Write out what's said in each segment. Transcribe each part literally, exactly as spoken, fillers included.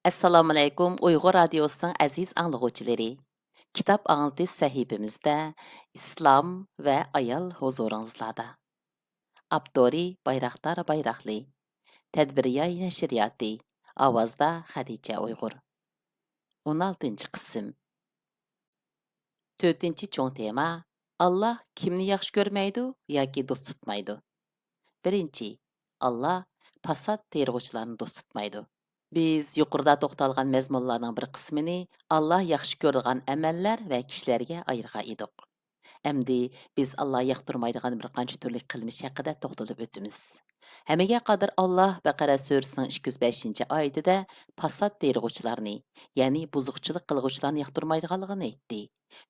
ئەسسالامۇئەلەيكۇم، ئۇيغۇر رادىيوسىنىڭ ئەزىز ئاڭلىغۇچىلىرى! كىتاب ئاڭلىتىش سەھىپىمىزدە ئىسلام ۋە ئايال ھۇزۇرىڭىزلاردا. ئاپتورى بايراقدار بايراقلى. تەدبىرىياي نەشرىياتى. ئاۋازدا خەدىچە ئۇيغۇر. ئون ئالتىنچى قىسىم. تۆتىنچى چوڭ تېما، ئاللا كىمنى ياخشى كۆرمەيدۇ ياكى دوست تۇتمايدۇ؟ بىرىنچى، ئاللا پاسات تېرىغۇچىلارنى دوست تۇتمايدۇ. بىز يۇقىرىدا توختالغان مەزمۇنلارنىڭ بىر قىسمىنى ئاللا ياخشى كۆرىدىغان ئەمەللەر ۋە كىشىلەرگە ئايرىغان ئىدۇق. ئەمدى بىز ئاللا ياقتۇرمايدىغان بىر قانچە تۈرلۈك قىلمىش ھەققىدە توختىلىپ ئۆتىمىز. ھەممىگە قادىر ئاللا بەقەرە سۈرىسىنىڭ ئىككى يۈز بەشىنچى ئايىتىدە پاسات تېرىغۇچىلارنى، يەنى بۇزۇقچىلىق قىلغۇچىلارنى ياقتۇرمايدىغانلىقىنى ئېيتتى.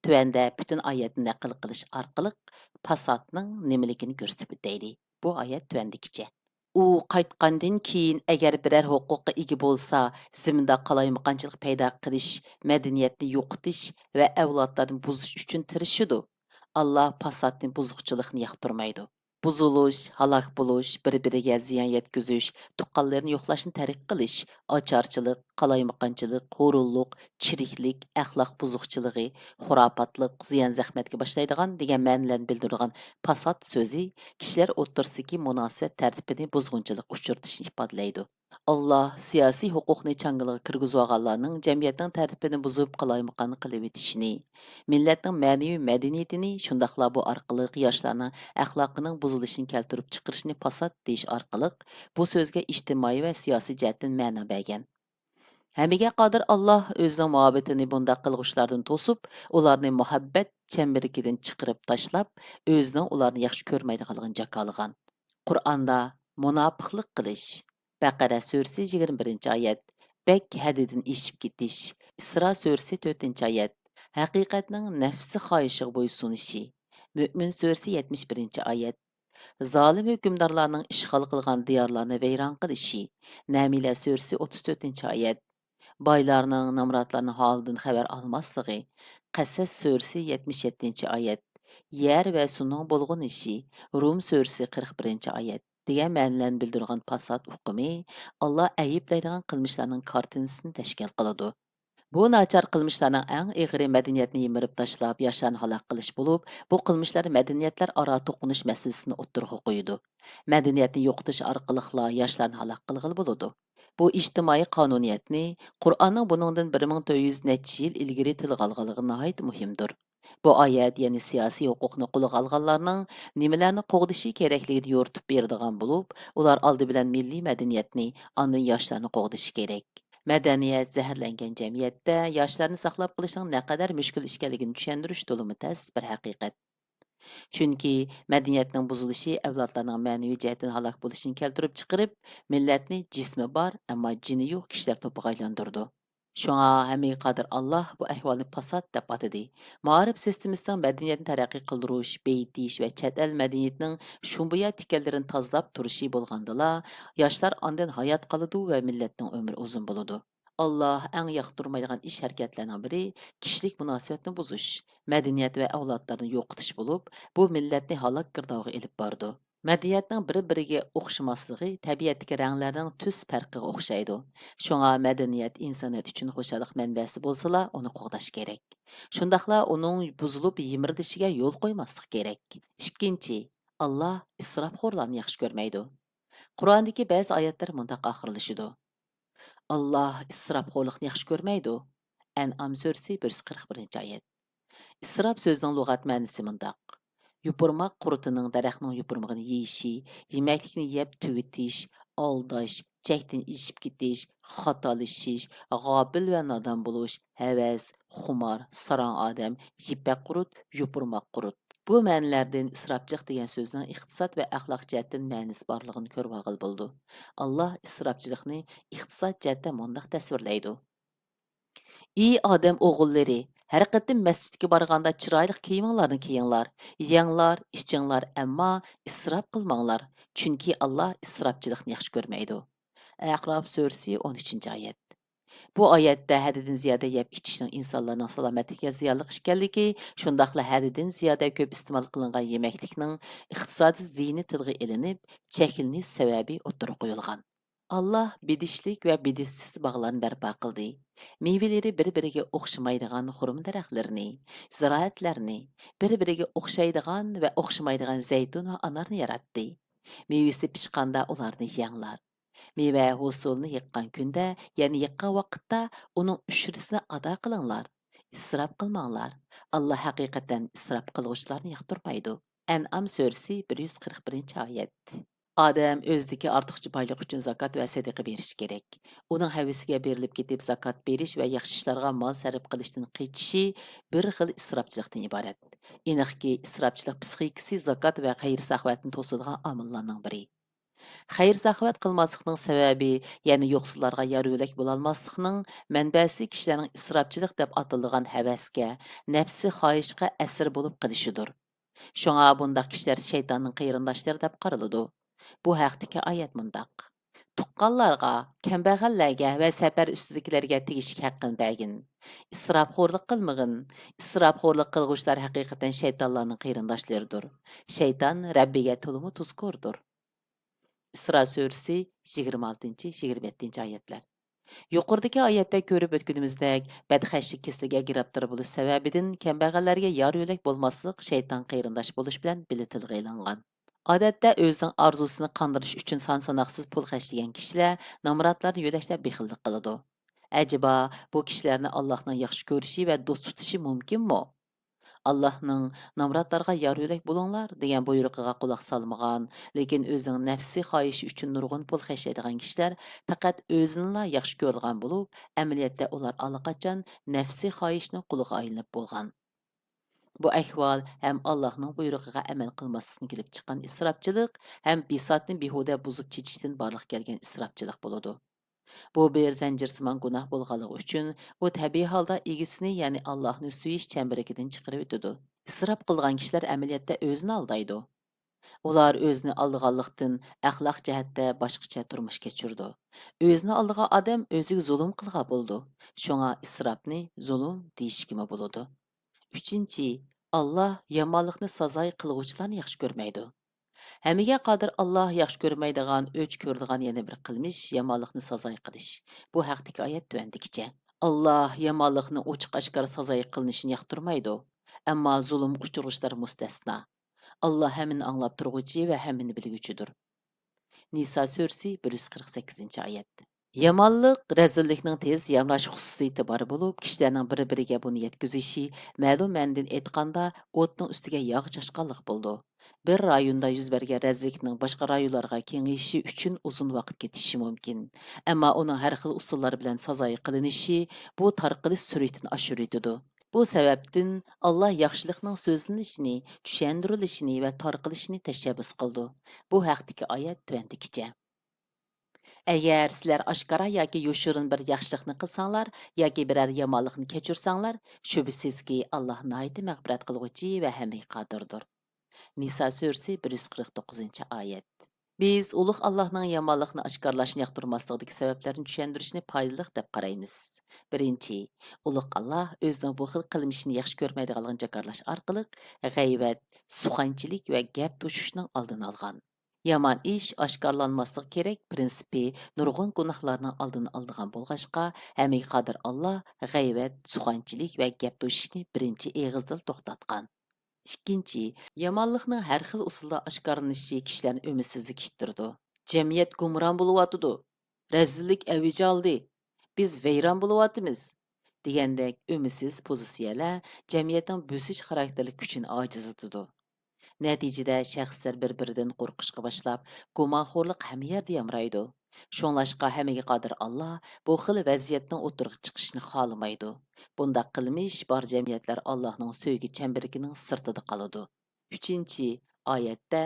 تۆۋەندە پۈتۈن ئايەتنى نەقىل قىلىش ئارقىلىق پاساتنىڭ نېمىلىكىنى كۆرسىتىپ ئۆتەيلى. بۇ ئايەت تۆۋەندىكىچە. ئۇ قايتقاندىن كېيىن ئەگەر بىرەر ھوقۇققا ئىگە بولسا، زېمىندا قالايمىقانچىلىق پەيدا قىلىش، مەدەنىيەتنى يوقىتىش ۋە ئەۋلادلارنى بۇزۇش ئۈچۈن تىرىشىدۇ. ئاللا پاساتنى، بۇزۇقچىلىقنى ياقتۇرمايدۇ. بۇزۇلۇش، ھالاك بولۇش، بىر-بىرىگە زىيان يەتكۈزۈش، تۇغقانلىرىنى يوقلاشنى تەرك قىلىش، ئاچارچىلىق، قالايمىقانچىلىق، ھۇرۇنلۇق، چىرىكلىك، ئەخلاق بۇزۇقچىلىقى، خۇراپاتلىق، زىيان-زەخمەتكە باشلايدىغان دېگەن مەنىلەرنى بىلدۈرىدىغان پاسات سۆزى كىشىلەر ئوتتۇرىسىدىكى مۇناسىۋەت تەرتىپىنى بۇزغۇنچىلىققا ئۇچرىتىشنى ئىپادىلەيدۇ. ئاللا سىياسىي ھوقۇقنى چاڭگىلىغا كىرگۈزۈۋالغانلارنىڭ جەمئىيەتنىڭ تەرتىپىنى بۇزۇپ، قالايمىقان قىلىۋېتىشىنى، مىللەتنىڭ مەنىۋى مەدەنىيىتىنى، شۇنداقلا بۇ ئارقىلىق ياشلارنىڭ ئەخلاقىنىڭ بۇزۇلۇشىنى كەلتۈرۈپ چىقىرىشىنى پاسات دېيىش ئارقىلىق، بۇ سۆزگە ئىجتىمائىي ۋە سىياسىي جەھەتتىن مەنە بەرگەن. ھەممىگە قادىر ئاللا ئۆزىنىڭ مۇھەببىتىنى بۇنداق قىلغۇچىلاردىن توسۇپ، ئۇلارنى مۇھەببەت چەمبىرىكىدىن چىقىرىپ تاشلاپ، ئۆزىنىڭ ئۇلارنى ياخشى كۆرمەيدىغانلىقىنى جاكارلىغان. قۇرئاندا مۇناپىقلىق قىلىش، بەقەرە سۈرىسى يىگىرمە بىرىنچى ئايەت، بەك ھەددىدىن ئېشىپ كېتىش، ئىسرا سۈرىسى تۆتىنچى ئايەت، ھەقىقەتنىڭ نەپسى خاھىشىغا بويسۇنۇشى، مۆمىن سۈرىسى يەتمىش بىرىنچى ئايەت، زالىم ھۆكۈمدارلارنىڭ ئىشغال قىلغان دىيارلارنى ۋەيران قىلىشى، نەمىلە سۈرىسى ئوتتۇز تۆتىنچى ئايەت، بايلارنىڭ نامراتلارنىڭ ھالىدىن خەۋەر ئالماسلىقى، قەسەس سۈرىسى يەتمىش يەتتىنچى ئايەت، يەر ۋە سۇنىڭ بۇلغىنىشى، رۇم سۈرىسى قىرىق بىرىنچى ئايەت دېگەن مەنىلەرنى بىلدۈرىدىغان پاسات ئۇقۇمى ئاللا ئەيىبلەيدىغان قىلمىشلارنىڭ كارتىنىسىنى تەشكىل قىلىدۇ. بۇ ناچار قىلمىشلارنىڭ ئەڭ ئېغىرى مەدەنىيەتنى يىمىرىپ تاشلاپ، ياشلارنى ھالاك قىلىش بولۇپ، بۇ قىلمىشلار مەدەنىيەتلەر ئارا توقۇنۇش مەسىلىسىنى ئوتتۇرىغا قويىدۇ. مەدەنىيەتنى يوقىتىش ئارقىلىقلا ياشلارنى ھالاك قىلغىلى بولىدۇ. بۇ ئىجتىمائىي قانۇنىيەتنى قۇرئاننىڭ بۇنىڭدىن بىر مىڭ تۆت يۈز نەچچە يىل ئىلگىرى تىلغا ئالغانلىقى ناھايىتى مۇھىمدۇر. بۇ ئايەت يەنى سىياسىي ھوقۇقنى قولىغا ئالغانلارنىڭ نېمىلەرنى قوغدىشى كېرەكلىكىنى يورۇتۇپ بېرىدىغان بولۇپ، ئۇلار ئالدى بىلەن مىللىي مەدەنىيەتنى، ئاندىن ياشلارنى قوغدىشى كېرەك. مەدەنىيەت زەھەرلەنگەن جەمئىيەتتە ياشلارنى ساقلاپ قېلىشنىڭ نەقەدەر مۈشكۈل ئىكەنلىكىنى چۈشەندۈرۈش تولىمۇ تەس بىر ھەقىقەت. چۈنكى مەدەنىيەتنىڭ بۇزۇلۇشى ئەۋلادلارنىڭ مەنىۋى جەھەتتىن ھالاك بولۇشىنى كەلتۈرۈپ چىقىرىپ، مىللەتنى جىسمى بار، ئەمما جېنى يوق كىشىلەر توپىغا ئايلاندۇرىدۇ. شۇڭا ھەممىگە قادىر ئاللا بۇ ئەھۋالنى پاسات دەپ ئاتىدى. مائارىپ سىستېمىسىنىڭ مەدەنىيەتنى تەرەققىي قىلدۇرۇش، بېيىتىش ۋە چەت ئەل مەدەنىيىتىنىڭ شۇمبۇيا تىكەنلىرىنى تازىلاپ تۇرۇشى بولغاندىلا، ياشلار ئاندىن ھايات قالىدۇ ۋە مىللەتنىڭ ئۆمرى ئۇزۇن بولىدۇ. ئاللا ئەڭ ياقتۇرمايدىغان ئىش-ھەرىكەتلەرنىڭ بىرى كىشىلىك مۇناسىۋەتنى بۇزۇش، مەدەنىيەت ۋە ئەۋلادلارنى يوقىتىش بولۇپ، بۇ مىللەتنى ھالاك گىردابىغا ئېلىپ بارىدۇ. مەدەنىيەتنىڭ بىر-بىرىگە ئوخشىماسلىقى تەبىئەتتىكى رەڭلەرنىڭ تۈس پەرقىگە ئوخشايدۇ. شۇڭا مەدەنىيەت ئىنسانىيەت ئۈچۈن خۇشاللىق مەنبەسى بولسىلا، ئۇنى قوغداش كېرەك. شۇنداقلا ئۇنىڭ بۇزۇلۇپ يىمىرىلىشىگە يول قويماسلىق كېرەك. ئىككىنچى، ئاللا ئىسراپخورلارنى ياخشى كۆرمەيدۇ. قۇرئاندىكى بەزى ئايەتلەر مۇنداق ئاخىرلىشىدۇ. ئاللا ئىسراپخورلۇقنى ياخشى كۆرمەيدۇ. ئەنئام سۈرىسى بىر يۈز قىرىق بىرىنچى ئايەت. ئىسراپ سۆزىنىڭ لۇغەت مەنىسى مۇنداق: يوپۇرماق قۇرتىنىڭ دەرەخنىڭ يوپۇرمىقىنى يېيىشى، يېمەكلىكنى يەپ تۈگىتىش، ئالداش، چەكتىن ئېشىپ كېتىش، خاتالىشىش، غاپىل ۋە نادان بولۇش، ھەۋەس، خۇمار، ساراڭ ئادەم، يىپەك قۇرت، يوپۇرماق قۇرت. بۇ مەنىلەردىن ئىسراپچىلىق دېگەن سۆزنىڭ ئىقتىساد ۋە ئەخلاق جەھەتتىن مەنىسى بارلىقىنى كۆرۈۋالغىلى بولىدۇ. ئاللا ئىسراپچىلىقنى ئىقتىساد جەھەتتە مۇنداق تەسۋىرلەيدۇ: ئى ئادەم ئوغۇللىرى، ھەر قېتىم مەسچىتكە بارغاندا چىرايلىق كىيىمىڭلارنى كىيىڭلار، يەڭلار، ئىچىڭلار، ئەمما ئىسراپ قىلماڭلار، چۈنكى ئاللا ئىسراپچىلىقنى ياخشى كۆرمەيدۇ. ئەئراف سۈرىسى ئون ئۈچىنچى ئايەت. بۇ ئايەتتە ھەددىدىن زىيادە يەپ ئىچىشنىڭ ئىنسانلارنىڭ سالامەتلىكىگە زىيانلىق ئىكەنلىكى، شۇنداقلا ھەددىدىن زىيادە كۆپ ئىستېمال قىلىنغان يېمەكلىكنىڭ ئىقتىسادىي زىيىنى تىلغا ئېلىنىپ، چەكلىنىش سەۋەبى ئوتتۇرىغا قويۇلغان. ئاللاھ بېدىشلىك ۋە بېدىشسىز باغلارنى بەرپا قىلدى. مېۋىلىرى بىر-بىرىگە ئوخشىمايدىغان خۇرما دەرەخلىرىنى، زىرائەتلەرنى، بىر-بىرىگە ئوخشايدىغان ۋە ئوخشىمايدىغان زەيتۇن ۋە ئانارنى ياراتتى. مېۋىسى پىشقاندا ئۇلارنى يەڭلار. مېۋە ھوسۇلىنى يىغقان كۈندە، يەنى يىغقان ۋاقىتتا ئۇنىڭ ئۈشرىسىنى ئادا قىلىڭلار. ئىسراپ قىلماڭلار. ئاللاھ ھەقىقەتەن ئىسراپ قىلغۇچىلارنى ياقتۇرمايدۇ. ئەنئام سۈرىسى، بىر يۈز قىرىق بىرىنچى ئايەت. ئادەم ئۆزىدىكى ئارتۇقچە بايلىق ئۈچۈن زاكات ۋە سەدىقە بېرىشى كېرەك. ئۇنىڭ ھەۋىسىگە بېرىلىپ كېتىپ، زاكات بېرىش ۋە ياخشى ئىشلارغا مال سەرپ قىلىشتىن قېچىشى بىر خىل ئىسراپچىلىقتىن ئىبارەت. ئېنىقكى، ئىسراپچىلىق پىسخىكىسى زاكات ۋە خەير-ساخاۋەتنى توسىدىغان ئامىللارنىڭ بىرى. خەير-ساخاۋەت قىلماسلىقنىڭ سەۋەبى، يەنى يوقسۇللارغا يار-يۆلەك بولالماسلىقنىڭ مەنبەسى كىشىلەرنىڭ ئىسراپچىلىق دەپ ئاتىلىدىغان ھەۋەسكە، نەپسى خاھىشقا ئەسىر بولۇپ قېلىشىدۇر. شۇڭا بۇنداق كىشىلەر شەيتاننىڭ قېرىنداشلىرى دەپ قارىلىدۇ. بۇ ھەقتىكى ئايەت مۇنداق: تۇغقانلارغا، كەمبەغەللەرگە ۋە سەپەر ئۈستىدىكىلەرگە تېگىشلىك ھەققىنى بەرگىن. ئىسراپخورلۇق قىلمىغىن. ئىسراپخورلۇق قىلغۇچىلار ھەقىقەتەن شەيتانلارنىڭ قېرىنداشلىرىدۇر. شەيتان رەببىگە تولىمۇ تۇزكوردۇر. ئىسرا سۈرىسى، يىگىرمە ئالتىنچى، يىگىرمە يەتتىنچى ئايەتلەر. يۇقىرىدىكى ئايەتتە كۆرۈپ ئۆتكىنىمىزدەك، بەدخەجلىك كېسىلىگە گىرىپتار بولۇش سەۋەبىدىن كەمبەغەللەرگە يار-يۆلەك بولماسلىق شەيتان قېرىنداش بولۇش بىلەن بىللە تىلغا ئېلىنغان. ئادەتتە ئۆزىنىڭ ئارزۇسىنى قاندۇرۇش ئۈچۈن سان-ساناقسىز پۇل خەجلىگەن كىشىلەر نامراتلارنى يۆلەشتە بېخىللىق قىلىدۇ. ئەجەبا، بۇ كىشىلەرنى ئاللاھنىڭ ياخشى كۆرۈشى ۋە دوست تۇتۇشى مۇمكىنمۇ؟ ئاللاھنىڭ «نامراتلارغا يار-يۆلەك بولۇڭلار» دېگەن بۇيرۇقىغا قۇلاق سالمىغان، لېكىن ئۆزىنىڭ نەپسى خاھىشى ئۈچۈن نۇرغۇن پۇل خەجلەيدىغان كىشىلەر پەقەت ئۆزىنىلا ياخشى كۆرىدىغان بولۇپ، ئەمەلىيەتتە ئۇلار ئاللىقاچان نەپسى خاھىشنىڭ قۇلىغا ئايلىنىپ بولغان. بۇ ئەھۋال ھەم ئاللاھنىڭ بۇيرۇقىغا ئەمەل قىلماسلىقتىن كېلىپ چىققان ئىسراپچىلىق، ھەم بىساتنى بىھۇدە بۇزۇپ چېچىشتىن بارلىققا كەلگەن ئىسراپچىلىق بولىدۇ. بۇ بىر زەنجىرسىمان گۇناھ بولغانلىقى ئۈچۈن، ئۇ تەبىئىي ھالدا ئىگىسىنى، يەنى ئاللاھنى سۆيۈش چەمبىرىكىدىن چىقىرىۋېتىدۇ. ئىسراپ قىلغان كىشىلەر ئەمەلىيەتتە ئۆزىنى ئالدايدۇ. ئۇلار ئۆزىنى ئالدىغانلىقتىن، ئەخلاق جەھەتتە باشقىچە تۇرمۇش كەچۈرىدۇ. ئۆزىنى ئالدىغان ئادەم ئۆزىگە زۇلۇم قىلغان بولىدۇ. شۇڭا ئىسراپنى زۇلۇم دېيىشكىمۇ بولىدۇ. ئۈچىنچى، ئاللاھ يامانلىقنى سازايى قىلغۇچىلارنى ياخشى كۆرمەيدۇ. ھەممىگە قادىر ئاللاھ ياخشى كۆرمەيدىغان، ئۆچ كۆرىدىغان يەنە بىر قىلمىش يامانلىقنى سازايى قىلىش. بۇ ھەقتىكى ئايەت تۆۋەندىكىچە: ئاللاھ يامانلىقنى ئوچۇق-ئاشكارا سازايى قىلىنىشىنى ياقتۇرمايدۇ. ئەمما زۇلۇمغا ئۇچرىغۇچىلار مۇستەسنا. ئاللاھ ھەممىنى ئاڭلاپ تۇرغۇچى ۋە ھەممىنى بىلگۈچىدۇر. نىسا سۈرىسى، بىر يۈز قىرىق سەككىزىنچى ئايەت. يامانلىق رەزىللىكنىڭ تېز يامراش خۇسۇسىيىتى بار بولۇپ، كىشىلەرنىڭ بىر-بىرىگە بۇنى يەتكۈزۈشى، مەلۇم مەنىدىن ئېيتقاندا، ئوتنىڭ ئۈستىگە ياغ چاچقانلىق بولىدۇ. بىر رايوندا يۈز بەرگەن رەزىللىكنىڭ باشقا رايونلارغا كېڭىيىشى ئۈچۈن ئۇزۇن ۋاقىت كېتىشى مۇمكىن. ئەمما ئۇنىڭ ھەر خىل ئۇسۇللار بىلەن سازايى قىلىنىشى بۇ تارقىلىش سۈرئىتىنى ئاشۇرۇۋېتىدۇ. بۇ سەۋەبتىن ئاللاھ ياخشىلىقنىڭ سۆزلىنىشىنى، چۈشەندۈرۈلۈشىنى ۋە تارقىلىشىنى تەشەببۇس قىلىدۇ. بۇ ھەقتىكى ئايەت تۆۋەندىكىچە: ئەگەر سىلەر ئاشكارا ياكى يوشۇرۇن بىر ياخشىلىقنى قىلساڭلار ياكى بىرەر يامانلىقنى كەچۈرسەڭلار، شۈبھىسىزكى، ئاللاھ ناھايىتى مەغپىرەت قىلغۇچى ۋە ھەممىگە قادىردۇر. نىسا سۈرىسى، بىر يۈز قىرىق توققۇزىنچى ئايەت. بىز ئۇلۇغ ئاللاھنىڭ يامانلىقنى ئاشكارىلاشنى ياقتۇرماسلىقىدىكى سەۋەبلەرنى چۈشەندۈرۈشنى پايدىلىق دەپ قارايمىز. بىرىنچى، ئۇلۇغ ئاللاھ ئۆزىنىڭ بۇ خىل قىلمىشىنى ياخشى كۆرمەيدىغانلىقىنى جاكارلاش ئارقىلىق غەيۋەت، سۇخەنچىلىك ۋە گەپ توشۇشنىڭ ئالدىنى ئالغان. يامان ئىش ئاشكارىلانماسلىقى كېرەك پىرىنسىپى نۇرغۇن گۇناھلارنىڭ ئالدىنى ئالىدىغان بولغاچقا، ھەممىگە قادىر ئاللاھ غەيۋەت، سۇخەنچىلىك ۋە گەپ توشۇشنى بىرىنچى ئېغىزدىلا توختاتقان. ئىككىنچى، يامانلىقنىڭ ھەر خىل ئۇسۇلدا ئاشكارىلىنىشى كىشىلەرنى ئۈمىدسىزلىككە ئىتتىرىدۇ. «جەمئىيەت گۇمران بولۇۋاتىدۇ، رەزىللىك ئەۋج ئالدى، بىز ۋەيران بولۇۋاتىمىز» دېگەندەك ئۈمىدسىز پوزىتسىيەلەر جەمئىيەتنىڭ بۆسۈش خاراكتېرلىك كۈچىنى ئاجىزلىتىدۇ. نەتىجىدە شەخسلەر بىر-بىرىدىن قورقۇشقا باشلاپ، گۇمانخورلۇق ھەممە يەردە يامرايدۇ. شۇڭلاشقا ھەممىگە قادىر ئاللاھ بۇ خىل ۋەزىيەتنىڭ ئوتتۇرىغا چىقىشىنى خالىمايدۇ. بۇنداق قىلمىش بار جەمئىيەتلەر ئاللاھنىڭ سۆيگۈ چەمبىرىكىنىڭ سىرتىدا قالىدۇ. ئۈچىنچى، ئايەتتە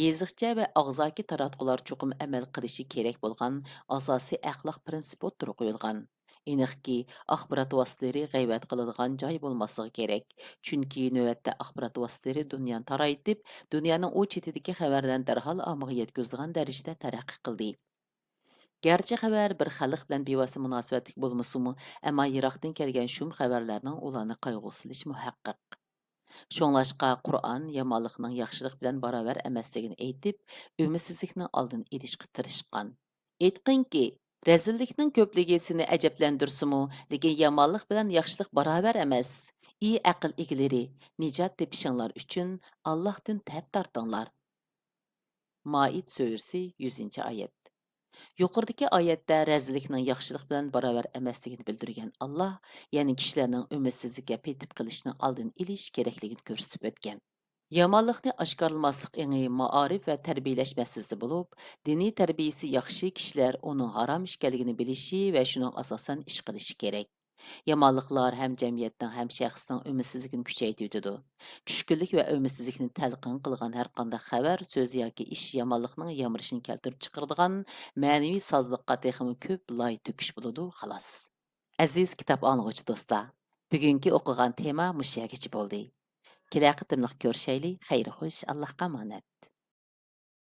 يېزىقچە ۋە ئاغزاكى تاراتقۇلار چوقۇم ئەمەل قىلىشى كېرەك بولغان ئاساسىي ئەخلاق پىرىنسىپى ئوتتۇرىغا قويۇلغان. ئېنىقكى، ئاخبارات ۋاسىتىلىرى غەيۋەت قىلىدىغان جاي بولماسلىقى كېرەك. چۈنكى نۆۋەتتە ئاخبارات ۋاسىتىلىرى دۇنيانى تارايتىپ، دۇنيانىڭ ئۇ چېتىدىكى خەۋەرلەرنى دەرھال ئاممىغا يەتكۈزىدىغان دەرىجىدە تەرەققىي قىلدى. گەرچە خەۋەر بىر خەلق بىلەن بىۋاسىتە مۇناسىۋەتلىك بولمىسىمۇ، ئەمما يىراقتىن كەلگەن شۇم خەۋەرلەرنىڭ ئۇلارنى قايغۇغا سېلىشى مۇھەققەق. شۇڭلاشقا قۇرئان يامانلىقنىڭ ياخشىلىق بىلەن باراۋەر ئەمەسلىكىنى ئېيتىپ، ئۈمىدسىزلىكنىڭ ئالدىنى ئېلىشقا تىرىشقان. ئېيتقىنكى، رەزىللىكنىڭ كۆپلۈكى سېنى ئەجەبلەندۈرسىمۇ، لېكىن يامانلىق بىلەن ياخشىلىق باراۋەر ئەمەس. ئى ئەقىل ئىگىلىرى، نىجات تېپىشىڭلار ئۈچۈن ئاللاھتىن تەپ تارتىڭلار. مائىد سۈرىسى، يۈزىنچى ئايەت. يۇقىرىدىكى ئايەتتە رەزىللىكنىڭ ياخشىلىق بىلەن باراۋەر ئەمەسلىكىنى بىلدۈرگەن ئاللاھ، يەنى كىشىلەرنىڭ ئۈمىدسىزلىككە پېتىپ قېلىشىنىڭ ئالدىنى ئېلىش كېرەكلىكىنى كۆرسىتىپ ئۆتكەن. يامانلىقنى ئاشكارىلىماسلىق ئېڭى مائارىپ ۋە تەربىيەلەش مەسىلىسى بولۇپ، دىنىي تەربىيىسى ياخشى كىشىلەر ئۇنىڭ ھارام ئىكەنلىكىنى بىلىشى ۋە شۇنىڭغا ئاساسەن ئىش قىلىشى كېرەك. يامانلىقلار ھەم جەمئىيەتنىڭ، ھەم شەخسنىڭ ئۈمىدسىزلىكىنى كۈچەيتىۋېتىدۇ. چۈشكۈنلۈك ۋە ئۈمىدسىزلىكنى تەلقىن قىلغان ھەرقانداق خەۋەر، سۆز ياكى ئىش يامانلىقنىڭ يامرىشىنى كەلتۈرۈپ چىقىرىدىغان مەنىۋى سازلىققا تېخىمۇ كۆپ لاي تۆكۈش بولىدۇ، خالاس. ئەزىز كىتاب ئاڭلىغۇچى دوستلار، بۈگۈنكى ئوقۇغان تېما مۇشۇ يەرگىچە بولدى. كېلەر قېتىملىق كۆرۈشەيلى، خەير خوش، ئاللاھقا ئامانەت.